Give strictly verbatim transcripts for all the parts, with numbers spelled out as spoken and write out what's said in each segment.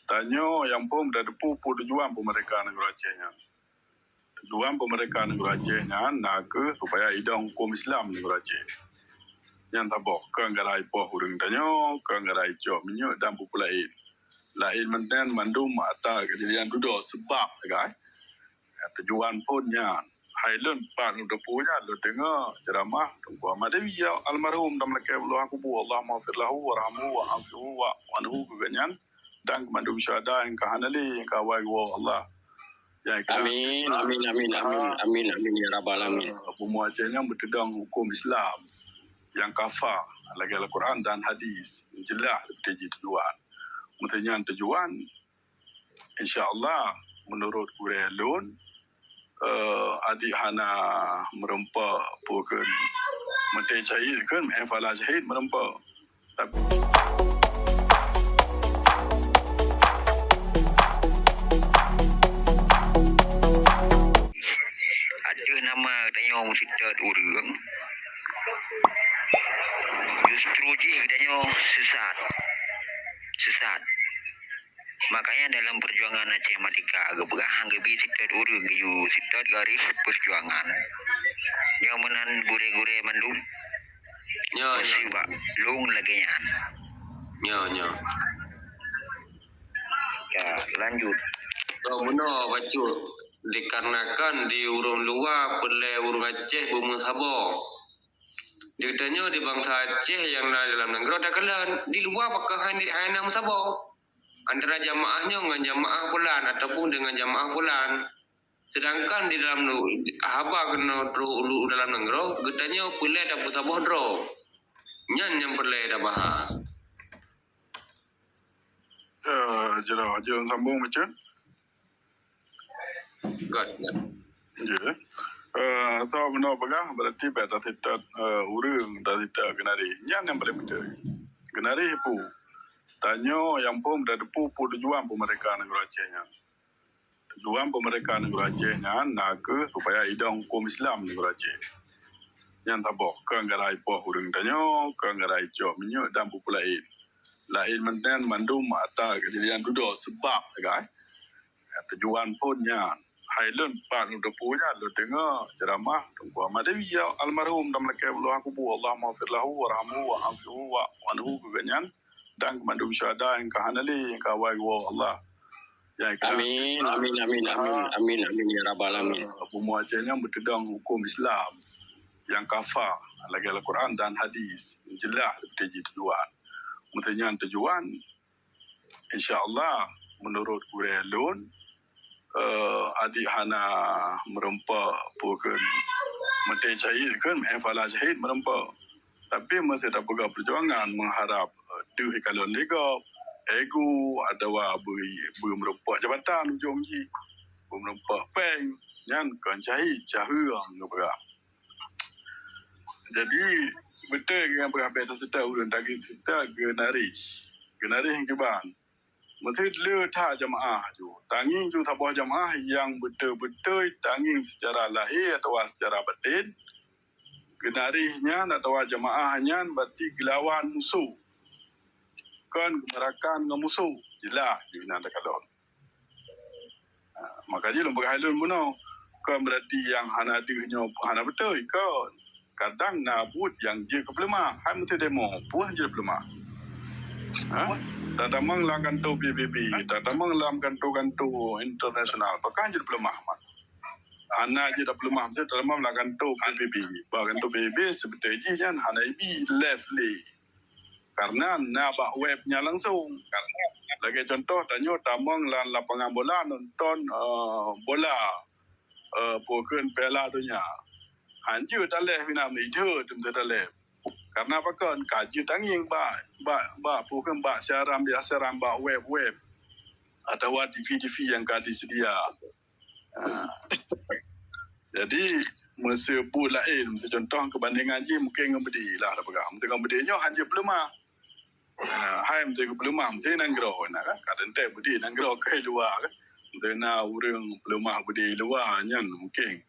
Tanyoe nyang phon tateupeue peue tujuan peumeurdeka nanggroe Aceh nyan. Tujuan peumeurdeka nanggroe Aceh nyan nakeuh supaya idong huköm Islam nanggroe Aceh. Nyan saboh, kon gara ipoh ureuëng tanyoe, kon gara icok minyeuk dan peue-peue laén. Laén mantong mandum ata keujadian dudoe seubab, kan? Ya, tujuan phon nyan. Hai lôn pat lôn teupeue nyan, lôn deungoe ceuramah Teungku Ahmad Dewi, ya, almarhum, dan meulakée Allah kubu, Allahumma fir lahu warhamhu wa'afihu wa'fu anhu, keu geuhnyan dan keu mandum syuhada nyang ka hana lé, nyang ka awai geuwoe Allah. Nyang ka Amin, amin, amin, amin, amin, ya rabbal alamin. Eh, bumoe Aceh nyan beuteudong huköm Islam nyang kafa lagée Al-Quran dan hadis. Jeulaih beutôi jih tujuan. Meunyoe nyan tujuan, insya Allah, meunurot gurée lôn, eh, adik hana meureumpok peue kheun, meuté syahid kheun, eh, fala syahid meureumpok. Tapi ateueh nama tanyoe meuseutôt ureuëng, justru jih tanyoe sesat. Sesat. Makanya dalam perjuangan Aceh Merdeka geupeugah han geubi seutôt ureuëng geuyue seutôt garéh perjuangan. Nyoe meunan gurée-gurée mandum. Nyoe, nyoe. Meusti bak lôn lagée nyan. Nyoe, nyoe. Ya, lanjut. Nyoe bunoe bacut. Dikarenakan di ureuëng luwa peureulée ureuëng Aceh beumeusaboh. Di geutanyoe di bansa Aceh nyang na dalam nanggroe takalon, di luwa pakon hai, hai na meusaboh. Antara jamaah nyoe ngon jamaah fulan ataupun deungon jamaah fulan. Sedangkan di dalam nu-, haba keunoe troh u dalam nanggroe, geutanyoe peureulée tapeusaboh droe. Nyan nyang peureulée tabahas. Eh, jroh, jeuet sambong bacut. Got, got. Nggih. Eh, so, bunoe peugah, berarti bèk taseutôt, eh, ureueng, taseutôt geunaréh. Nyan nyang paleng beutôi. Geunaréh peue? Tanyoe nyang phon tateupeue peue tujuan peumeurdeka nanggroe Aceh nyan. Tujuan peumeurdeka nanggroe Aceh nyan na kheueh supaya idong huköm Islam nanggroe Aceh. Nyan saboh, kon gara ipoh ureueng tanyoe, kon gara icok minyeuk dan peue-peue laén. Laén mantong mandum ata keujadian dudoe seubab, kan? Ya, tujuan phon nyan. Hai lôn pat lôn teupeue nyan, lôn deungoe ceuramah Teungku Ahmad Dewi, ya, almarhum, dan meulakée Allah kubu, Allahummaghfir lahu warhamhu wa'afihu wa'fu anhu, keu geuhnyan dan keu mandum syuhada nyang ka hana lé, nyang ka awai geuwoe Allah. Nyang ka Amin, amin, amin, amin, amin, ya rabbal alamin. Eh, bumoe Aceh nyan beuteudong huköm Islam nyang kafa lagée Al-Quran dan hadis, jeulaih beutôi jih tujuan. Meunyoe nyan tujuan, insya Allah, meunurot gurée lôn, eh, adik hana meureumpok peue kheun, meuté syahid kheun, eh, fala syahid meureumpok. Tapi meusé tapeugah peujuangan meuharab, eh, deuh ikalon lé gob, ego, atawa beu-, beumeureumpok jabatan ujong jih, beumeureumpok péng, nyan kon syahid, syaheueng geupeugah. Jadi, beutôi nyang peugah bèk taseutôt ureueng, tangieng seutôt geunaréh. Geunaréh kiban. Meuteut le that jamaah ju. Tangieng ju saboh jamaah nyang beutôi-beutôi tangieng seucara lahé atawa seucara baten. Geunaréh nyan atawa jamaah nyan berarti geulawan musoh. Kon geumeurakam ngon musoh. Jeulaih ju inan takalon. Ha, maka jih lôn peugah hai lôn bunoe, kon berarti nyang hana deuh nyoe hana beutôi, kon. Kadang na buet nyang jeuet keu peuleumah, hai meuteudemo, peue jeuet peuleumah. Ha? Tatamong lam kantô P B B, tatamong lam kantô-kantô internasional, pakon jeuet peuleumah mat. Hana jeuet peuleumah, meusti tatamong lam kantô P B B. Bak kantô P B B seubeutôi jih nyan hana ibi live lé. Karena na bak web nyan langsung. Lagée contoh, tanyoe tamong lam lapangan bola nonton, eh, bola, eh, peue kheun Piala Donya. Hanjeuet talèh meunan, ideuh teuntèe talèh. Karena pakon? Ka jeuet tangieng bak, bak, bak peue kheun, bak siaran, bak siaran bak web-web atawa T V-T V nyang ka diseudia. Ha. Jadi, meuseu buet laén, meuseu contoh keubandingan jih mungken ngon beudé lah tapeugah. Mungken ngon beudé nyoe hanjeuet peuleumah. Ha, hai meuteuk peuleumah, meuteuk nanggroe na kan. Kadang teuh beudé nanggroe keu luwa kan. Meuteuk na ureueng peuleumah beudé luwa nyan mungken,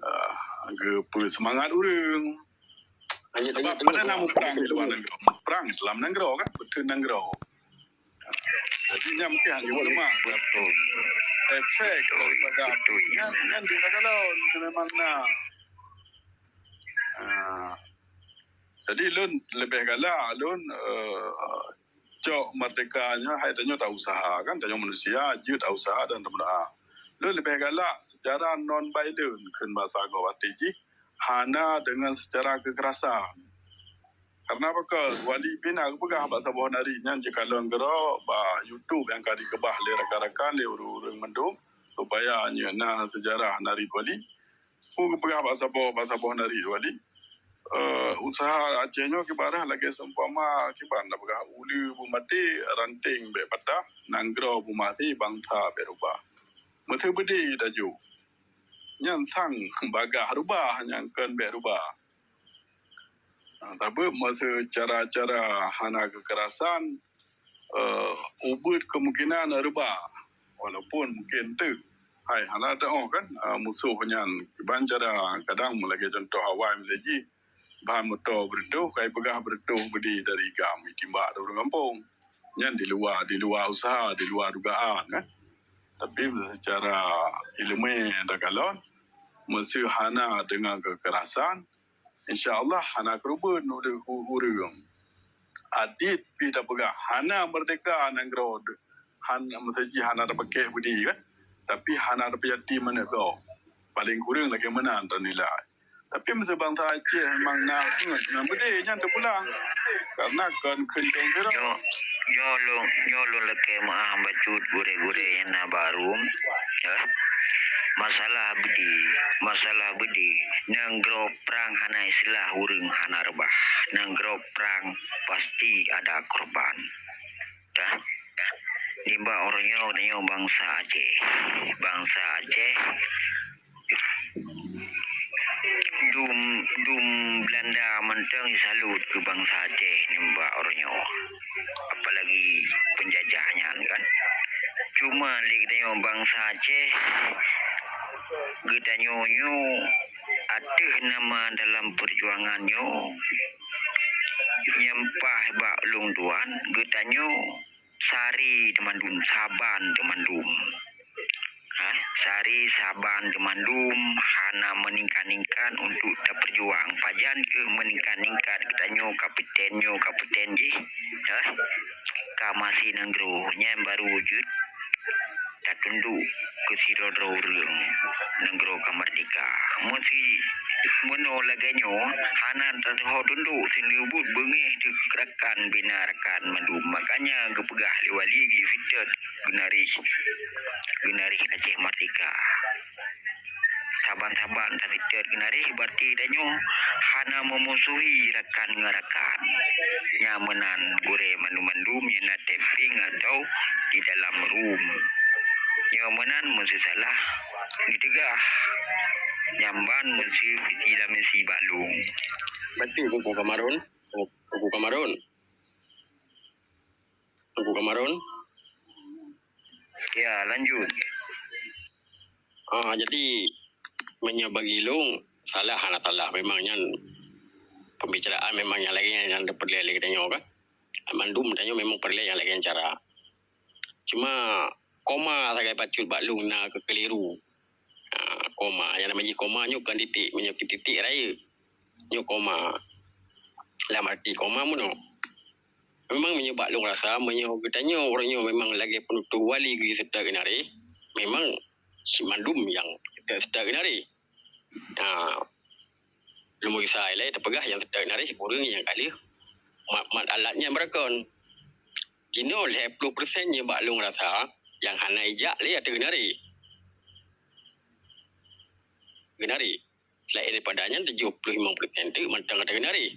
ah, geupeu seumangat ureueng. Hanya Sebab tengok-tengok padahai na muprang di luwa nanggroe. Muprang dalam nanggroe kan, beutôi nanggroe. Jadi nyan mungkin hanya cuma betul. Efek betul, daripada betul. Nyan, nyan di Tagalog memang na. Ha. Jadi lôn leubeh galak lôn, eh, cok merdeka nyoe hai tanyoe ta usaha kan, tanyoe manusia jeuet ta usaha dan ta meudoa. Lôn leubeh galak secara non violent kheun basa gob até jih, hana deungon secara kekerasan. Karena pakon? Wali pih na geupeugah bak saboh nari nyan jikalon keudroe bak YouTube nyang ka dikeubah lé rakan-rakan, lé ureueng-ureueng mandum, supaya nyoe na sejarah nari Wali. Peue geupeugah bak saboh, bak saboh nari Wali? Eh, usaha Aceh nyoe kiban lagèe seumpama kiban tapeugah uleue beumaté, ranting bèk patah, nanggroe beumaté, bansa bèk rubah. Meuseu beudé tajok. Nyan sang bagah rubah, nyan kon bèk rubah. Ha, tapi meuseu cara-cara hana kekerasan, eh, ubit kemungkinan rubah. Walaupun mungkin teuk hai hana teuoh kan, eh, musoh nyan kiban cara kadang lagèe contoh awai miseujih bahan moto beureutoh, kai peugah beureutoh beudé dari gam itimbak di ureueng gampông. Nyan di luwa, di luwa usaha, di luwa dugaan kan. Tapi secara ilmiah takalon, meuseu hana deungon kekerasan, insya Allah hana keureubeuen u-, u-, ureueng. Até pih tapeugah hana merdeka nanggroe, hana meuseuji hana tapakèk beudé kan, tapi hana tapeuyati manok gob. Paléng kureueng lagèe meunan tanilai. Tapi meuseu bansa Aceh memang na, na beudé nyan teupulang. Karena kon kheun dong sira. Nyoe, nyoe lôn, nyoe lôn lakèe meu'ah bacut gurèe-gurèe nyang na bak room, ya. Masalah beudé, masalah beudé, nanggroe prang hana istilah ureueng hana reubah. Nanggroe prang pasti ada korban. Ya. Nibak uroe nyoe, uroe nyoe bansa Aceh. Bansa Aceh dum, dum Belanda mantong jisalut keu bansa Aceh nibak uroe nyoe. Apalagi penjajah nyan kan. Cuma lé geutanyoe bansa Aceh, geutanyoe nyoe ateueh nama dalam perjuangan nyoe, nyang paih bak lôn tuan, geutanyoe sari teumandum, saban teumandum. Ha, sari saban teumandum hana meuningkat-ningkat untuk tapeujuang. Pajan keuh meuningkat-ningkat geutanyoe kapiten nyoe kapiten jih, ha, ka maséh nanggroe nyan baru jeuet tatundok keu sidroe-droe ureueng nanggroe ka merdeka. Meuseu meunoe lagèe nyoe hana tatuho tundok, sineubut beungéh deuh rakan bina rakan mandum. Makanya geupeugah lé wali geuseutôt geunaréh, geunaréh Aceh Merdeka. Saban-saban taseutôt geunaréh berarti tanyoe hana meumusuhi rakan ngon rakan. Nyan meunan gurèe mandum-mandum nyang na tapping atau di dalam room. Nyoe meunan meuseusalah geuteugah, nyan ban meuseu visi dan misi bak lôn. Beutôi Teungku Kamarun. Teungku Kamarun. Teungku Kamarun. Ya, lanjut. Ah, jadi meunyoe bagi lôn, salah hana salah. Memang nyan pembicaraan memang nyang lagèe nyan nyang peureulèe lé geutanyoe kan. Mandum tanyoe memang peureulèe nyang lagèe nyan cara. Cuma koma sagai bacut bak lôn na keukeliru. Ha, koma, nyang nama jih koma nyoe kon titik, meunyoe titik rayeuk. Nyoe koma. Lam arti koma meunoe. Memang meunyoe bak lôn rasa, meunyoe geutanyoe uroe nyoe memang lagèe peunutôh wali geuseutôt geunaréh, memang si mandum nyang seutôt geunaréh. Ha, lôn meugisa ilèe tapeugah nyang seutôt geunaréh ureueng nyang ka lheueh mat, mat alat nyan beurakon. Jinoe lhèe ploh persen nyoe bak lôn rasa nyang hana ijak lé ateueh geunaréh. Geunaréh. Selain daripada nyan, tujoh ploh limong persen teuk mantong ateueh geunaréh.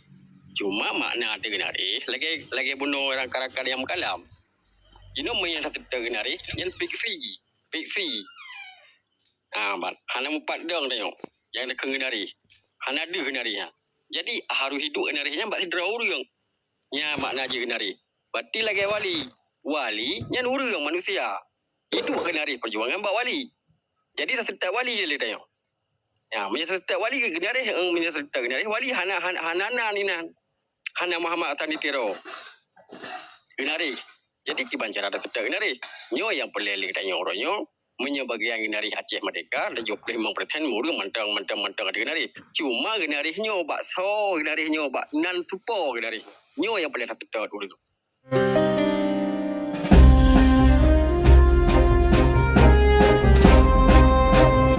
Cuma makna ateueh geunaréh lagèe, lagèe bunoe rakan-rakan nyang meukalam. Jinoe meunyoe taseutôt geunaréh nyan fiksi, fiksi. Ha, ban hana mupat dong tanyoe nyang takheun geunaréh. Hana deuh geunaréh nyan. Jadi, harôh hidup geunaréh nyan bak sidroe ureueng. Nyan makna jih geunaréh. Berarti lagèe wali. Wali nyan ureueng manusia. Hidup geunaréh peujuangan bak wali. Jadi, taseutôt wali lé tanyoe. Ya, meunyoe taseutôt wali geunaréh, eh, meunyoe taseutôt geunaréh, wali hana, hana, hana nan inan. Hana Muhammad Hasan di Tiro. Geunaréh. Jadi kiban cara taseutôt geunaréh. Nyoe nyang peureulée lé geutanyoe uroe nyoe. Meunyoe bagian geunaréh Aceh Merdeka, tujoh puluh limong persen ureuëng mantong, mantong, mantong ada geunaréh. Cuma geunaréh nyoe bak soe geunaréh nyoe, bak nan supo geunaréh. Nyoe nyang peureulée taseutôt ureuëng.